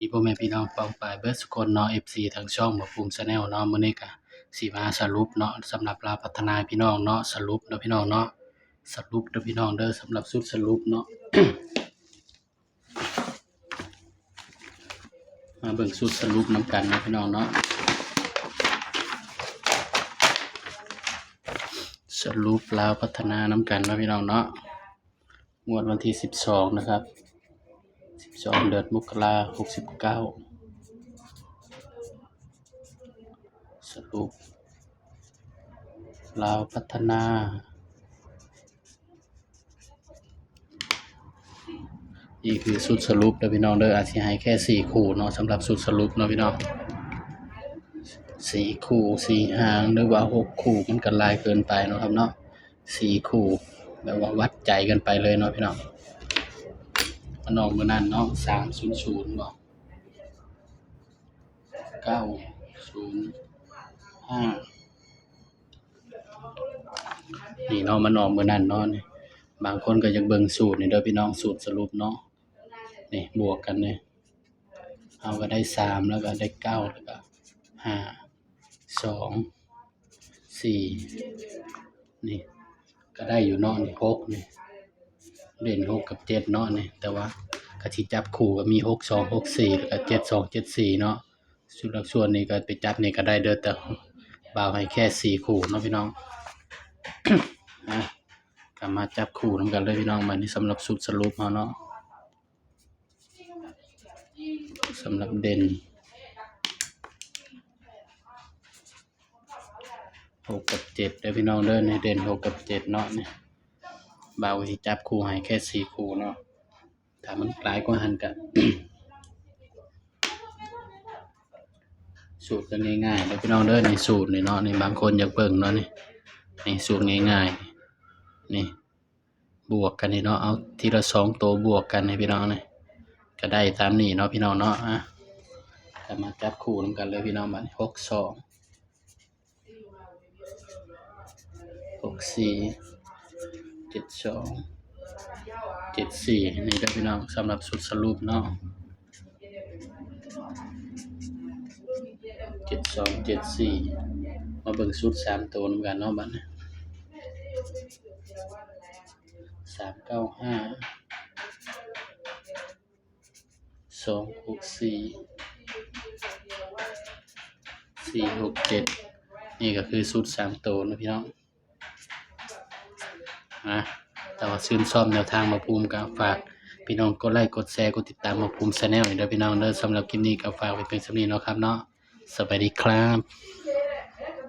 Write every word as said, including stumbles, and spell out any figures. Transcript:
ดีพ่อแม่พี่น้องป้องปายเบิดสุคนเนาะ เอฟซี ทางช่องบ่าวภูมิ Channel เนาะ มื้อนี้ก็สิมาสรุปเนาะ สำหรับลาวพัฒนาพี่น้องเนาะ สรุปเด้อพี่น้องเนาะ สรุปเด้อพี่น้องเด้อ สำหรับชุดสรุปเนาะ มาเบิ่งชุดสรุปนำกันเนาะพี่น้องเนาะ สรุปลาวพัฒนานำกันเนาะพี่น้องเนาะ งวดวันที่สิบสองนะครับ สิบสอง เดือนมกราคม หกสิบเก้า สรุปลาวพัฒนา นี่คือชุดสรุปเด้อพี่น้องเด้อ อาจสิให้แค่สี่คู่เนาะ สำหรับชุดสรุปเนาะพี่น้อง สี่คู่ สี่หาง หรือว่าหกคู่ มันก็หลายเกินไปเนาะครับเนาะ สี่คู่ แบบว่าวัดใจกันไปเลยเนาะพี่น้อง มันออกมื้อนั้นเนาะ สามศูนย์ศูนย์ บ่ เก้าศูนย์ห้า นี่เนาะ มันออกมื้อนั้นเนาะ นี่ บางคนก็อยากเบิ่งสูตรนี่เด้อพี่น้อง สูตรสรุปเนาะ นี่ บวกกันนี่ เฮาก็ได้สาม แล้วก็ได้เก้า แล้วก็ห้า สอง สี่ นี่ ก็ได้อยู่เนาะ นี่ หก นี่ เด่น หก กับ เจ็ด เนาะ นี่ แต่ว่าก็สิจับคู่ก็มี หกสอง หกสี่ แล้วก็ เจ็ดสอง เจ็ดสี่ เนาะ ชุดหลักส่วนนี่ก็ไปจับนี่ก็ได้เด้อ แต่บ่าวให้แค่สี่คู่เนาะพี่น้อง อ่ะ ก็มาจับคู่นำกันเลยพี่น้อง บัดนี้สำหรับชุดสรุปเฮาเนาะ สำหรับเด่น หก กับ เจ็ด เด้อพี่น้องเด้อ นี่เด่น หก กับ เจ็ด เนาะ นี่ บ่าวสิจับคู่ให้แค่สี่คู่เนาะ ถ้ามันหลายกว่าหั้นก็ สูตรก็ง่ายๆเด้อพี่น้องเด้อ นี่สูตรนี่เนาะ นี่บางคนอยากเบิ่งเนาะ นี่ นี่สูตรง่ายๆ นี่ บวกกันนี่เนาะ เอาทีละสองตัวบวกกันให้พี่น้องนี่ ก็ได้ตามนี้เนาะพี่น้องเนาะ อ่ะ ก็มาจับคู่นำกันเลยพี่น้อง บัดนี้ หกสอง หกสี่ เจ็ดสอง เจ็ดสี่ นี่เด้อพี่น้อง สำหรับชุดสรุปเนาะ เจ็ดสอง เจ็ดสี่ มาเบิ่งชุดสามตัวนำกันเนาะ บัดนี้ สามเก้าห้า สองหกสี่ สี่หกเจ็ด นี่ก็คือชุดสามตัวนะพี่น้อง นะ แต่ว่าชื่นชอบแนวทางบ่าวภูมิก็ฝากพี่น้องกดไลค์ กดแชร์ กดติดตามบ่าวภูมิ Channel นี่เด้อพี่น้องเด้อ สำหรับคลิปนี้ก็ฝากไว้เพียงส่ำนี้เนาะครับเนาะ สวัสดีครับ